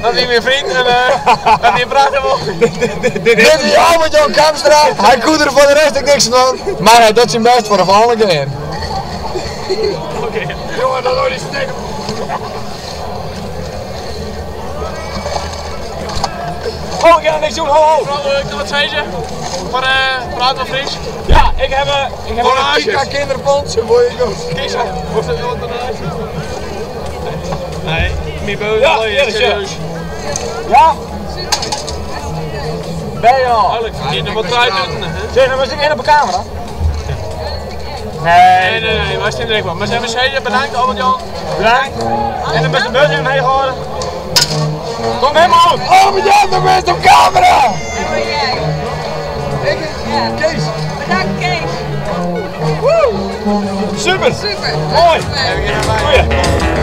Dat wie myn freon en dat wie prachtich moai. Dit is Albert Jan Kamstra, hy koe der foar de rest ek niks fan, mar hy docht syn bêst foar de folgjende kear. Jongen, dat die stik. Oh, ik ga niks doen, ho ho. Ik kan wat zeggen. Voor Praat maar Fries. Ja, ik heb, ik heb Voor een Kika Kinderfonds, mooi goed. Kees, hoe zit het Nee, mijn beul, ja, ja, serieus. Ja? Ben je al? Eigenlijk verdient er wat tijd doen. Zeg, dan was ik één op de camera. Nee, nee, nee, wij staan er wel. Maar zijn we zeker bedankt Albert Jan. Bedankt. En de beste bus in hem gehouden. Kom helemaal goed. Albert Jan, de beste op camera! En ben jij? Ik, Ja. Kees. Bedankt Kees. Super. Super. Mooi. Leuk. Goeie.